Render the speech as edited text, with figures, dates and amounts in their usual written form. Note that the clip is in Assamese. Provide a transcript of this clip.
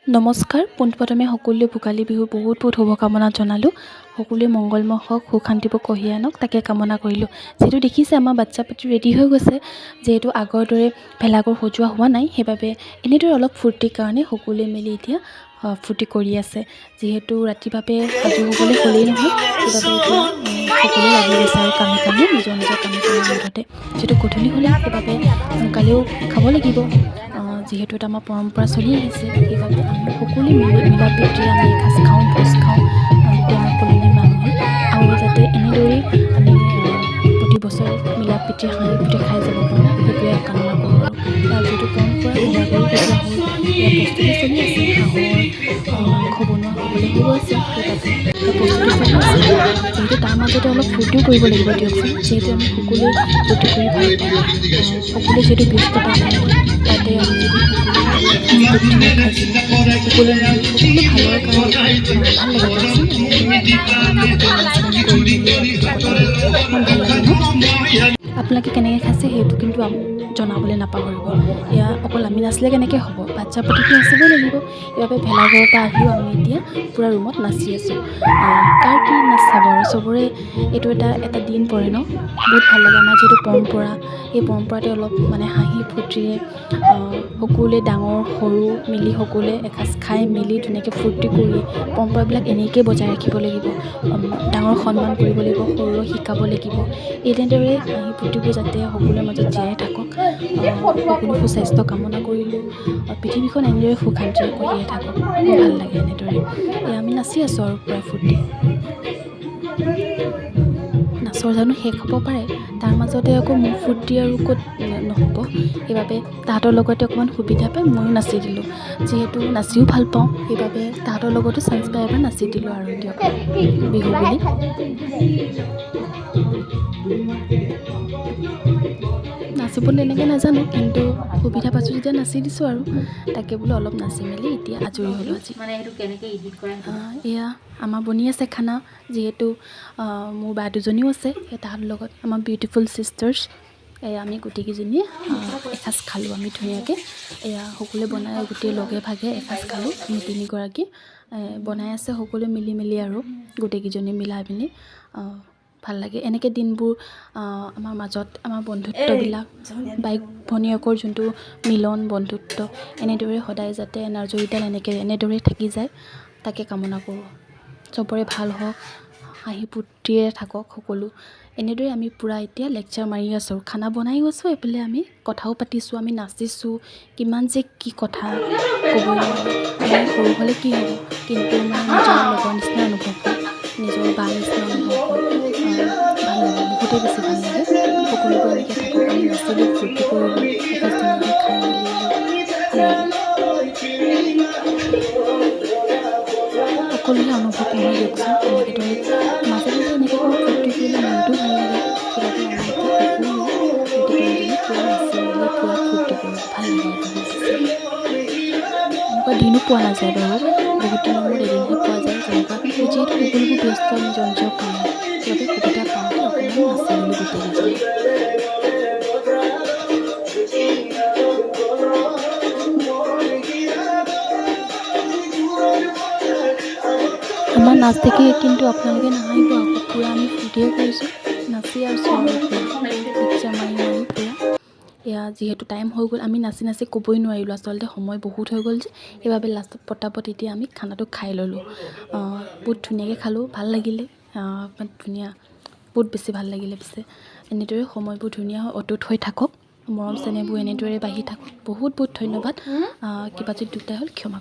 নমস্কাৰ। পোনপ্ৰথমে সকলোৱে ভোগালী বিহুৰ বহুত বহুত শুভকামনা জনালোঁ। সকলোৱে মংগলময় হওক, সুখ শান্তিবোৰ কঢ়িয়াই আনক, তাকে কামনা কৰিলোঁ। যিহেতু দেখিছে, আমাৰ বাচ্ছা পাতি ৰেডি হৈ গৈছে। যিহেতু আগৰ দৰে ভেলাঘৰ সজোৱা হোৱা নাই, সেইবাবে এনেদৰে অলপ ফূৰ্তিৰ কাৰণে সকলোৱে মিলি এতিয়া ফূৰ্তি কৰি আছে। যিহেতু ৰাতিৰ বাবে সাজু হ'বলৈ হ'লেই নহয়, সেইবাবে এতিয়া সকলোৱে লাগি গৈছে আৰু কামে কামে, নিজৰ নিজৰ কামে কামে মুঠতে। যিহেতু গধূলি হ'লে, সেইবাবে সোনকালেও খাব লাগিব। যিহেতু এটা আমাৰ পৰম্পৰা চলি আহিছে, সেইবাবে আমি সকলোৱে মিলি মিলা প্ৰীতিৰে আমি এসাঁজ খাওঁ, ভোজ খাওঁ গোটেই আমাৰ কলনীৰ মানুহে। আৰু যাতে এনেদৰেই আমি প্ৰতি বছৰে মিলা প্ৰীতিৰে হাঁহি ফূৰ্তি খাই যাব পাৰোঁ, সেইটোৱে কামনা কৰোঁ। আৰু ইয়াৰ যিটো পৰম্পৰা, ভেলাঘৰো সজোৱা হ'ল। ইয়াৰ প্ৰস্তুতি চলি আছে। হাঁহৰ মাংস বনোৱা হ'বলৈ হৈ গৈছে, সেইবাবে ইয়াৰ প্ৰস্তুতি চলি আছে। যিহেতু তাৰ মাজতে অলপ ফূৰ্তিও কৰিব লাগিব দিয়কচোন। যিহেতু আমি সকলোৱে ফূৰ্তি কৰি ভাল পাওঁ, সকলোৱে যিহেতু ব্যস্ততা নাই, তাতে আমি যদি সকলোৱে এসাঁজ ধুনীয়া খাইছোঁ, সকলোৱে মিলি, সকলো ভালৰ কাৰণে ভাল লাগে দিয়কচোন। এনেকৈ নাচ গান কৰি মেলি ৰাতিটো কটাব ইমান ভাল লাগে ন? আপোনালোকে কেনেকৈ খাইছে, সেইটো কিন্তু জনাবলৈ নাপাহৰিব। এয়া অকল আমি নাচিলে কেনেকৈ হ'ব? বাচ্ছা পাতিটো নাচিবই লাগিব। সেইবাবে ভেলাঘৰৰ পৰা আহিও আমি এতিয়া পূৰা ৰুমত নাচি আছোঁ। কাৰ কি নাচ চাব আৰু চবৰে এইটো এটা এটা দিন পৰে ন? বহুত ভাল লাগে। আমাৰ যিহেতু পৰম্পৰা, এই পৰম্পৰাতে অলপ মানে হাঁহি ফূৰ্তিৰে সকলোৱে ডাঙৰ সৰু মিলি সকলোৱে এসাঁজ খাই মেলি ধুনীয়াকৈ ফূৰ্তি কৰি পৰম্পৰাবিলাক এনেকৈয়ে বজাই ৰাখিব লাগিব। ডাঙৰক সন্মান কৰিব লাগিব, সৰুক শিকাব লাগিব। এনেদৰে হাঁহি ফূৰ্তিবোৰ যাতে সকলোৰে মাজত জীয়াই থাকক। সকলো সুস্বাস্থ্য কামনা কৰিলোঁ। পৃথিৱীখন এনেদৰে সুখ শান্তিৰে কঢ়িয়াই থাকক। বৰ ভাল লাগে এনেদৰে। এয়া আমি নাচি আছোঁ আৰু পূৰা ফূৰ্তি। নাচৰ জানো শেষ হ'ব পাৰে? তাৰ মাজতে আকৌ মোৰ ফূৰ্তি আৰু ক'ত নহ'ব? সেইবাবে তাহাঁতৰ লগতে অকণমান সুবিধা পাই ময়ো নাচি দিলোঁ। যিহেতু নাচিও ভাল পাওঁ, সেইবাবে তাহাঁতৰ লগতো চান্স পাই এবাৰ নাচি দিলোঁ আৰু দিয়ক, বিহু বুলি। নাচিব তেনেকৈ নাজানো, কিন্তু সুবিধা পাইছোঁ যেতিয়া নাচি দিছোঁ আৰু। তাকে বোলো অলপ নাচি মেলি এতিয়া আজৰি হ'লোঁ আজি। মানে সেইটো কেনেকৈ এডিট কৰা সেইটো? এয়া আমাৰ বনি আছে খানা। যিহেতু মোৰ বা দুজনীও আছে, সেই তাহাঁতৰ লগত আমাৰ বিউটিফুল ছিষ্টাৰ্ছ, এয়া আমি গোটেইকেইজনীয়ে এসাঁজ খালোঁ আমি ধুনীয়াকৈ। এয়া সকলোৱে বনাই গোটেই লগে ভাগে এসাঁজ খালোঁ। আমি তিনিগৰাকী বনাই আছে সকলোৱে মিলি মেলি আৰু গোটেইকেইজনী মিলাই মেলি। ভাল লাগে এনেকৈ দিনবোৰ। আমাৰ মাজত আমাৰ বন্ধুত্ববিলাক, বাইক ভনীয়েকৰ যোনটো মিলন বন্ধুত্ব, এনেদৰে সদায় যাতে এনাজৰীডাল এনেকৈ এনেদৰেই থাকি যায়, তাকে কামনা কৰোঁ। চবৰে ভাল হওক, হাঁহি ফূৰ্তিৰে থাকক সকলো। এনেদৰে আমি পূৰা এতিয়া লেকচাৰ মাৰি আছোঁ, খানা বনায়ো আছোঁ, এইফালে আমি কথাও পাতিছোঁ, আমি নাচিছোঁ। কিমান যে কি কথা ক'বই নোৱাৰোঁ। আমি সৰু হ'লে কি হ'ব, কিন্তু মানে নিজৰ লগৰ নিচিনা অনুভৱ হয়, নিজৰ বা নিচিনা অনুভৱ হয়। ভাল লাগে, বহুতেই বেছি ভাল লাগে। সকলোবোৰ এনেকৈ থাকক। আমি নাচিলোঁ, ফূৰ্তি কৰিলোঁ, এসাঁজ ধুনীয়াকৈ খাই মেলি ভাল লাগে। সকলোৰে অনুভৱ নহয় দিয়কচোন। এনেকৈ ধৰি মাজে মাজে এনেকৈ ফূৰ্তি কৰিলে মনটোও ভাল লাগে। সেইবাবে আমি এতিয়া সকলোৱে গোটেই তিনিজনী পূৰা নাচি মেলি পূৰা ফূৰ্তি কৰোঁ। ভাল লাগে বহুত বেছি। এনেকুৱা দিনো পোৱা নাযায় বাৰু, বহুত দিনৰ মূৰত এদিনহে পোৱা যায়। যেনেকুৱা যিহেতু সকলোবোৰ ব্যস্ত নিজৰ নিজৰ কামত, সেইবাবে সুবিধা পাওঁতে অকণমান নাচি মেলি গোটেইকেইজনী। আমাৰ নাচ দেখি কিন্তু আপোনালোকে নাহাঁহিব আকৌ। পূৰা আমি ফূৰ্তিহে কৰিছোঁ, নাচি আছোঁ আৰু পূৰা লেকচাৰ মাৰি মাৰি পূৰা। এয়া যিহেতু টাইম হৈ গ'ল, আমি নাচি নাচি ক'বই নোৱাৰিলোঁ। আচলতে সময় বহুত হৈ গ'ল যে, সেইবাবে লাষ্টত পটাপট এতিয়া আমি খানাটো খাই ল'লোঁ। বহুত ধুনীয়াকৈ খালোঁ, ভাল লাগিলে, ধুনীয়া, বহুত বেছি ভাল লাগিলে। পিছে এনেদৰে সময়বোৰ ধুনীয়া হৈ অটুট হৈ থাকক, মৰম চেনেহবোৰ এনেদৰে বাঢ়ি থাকক। বহুত বহুত ধন্যবাদ। কিবা যদি দুটা হ'ল ক্ষমা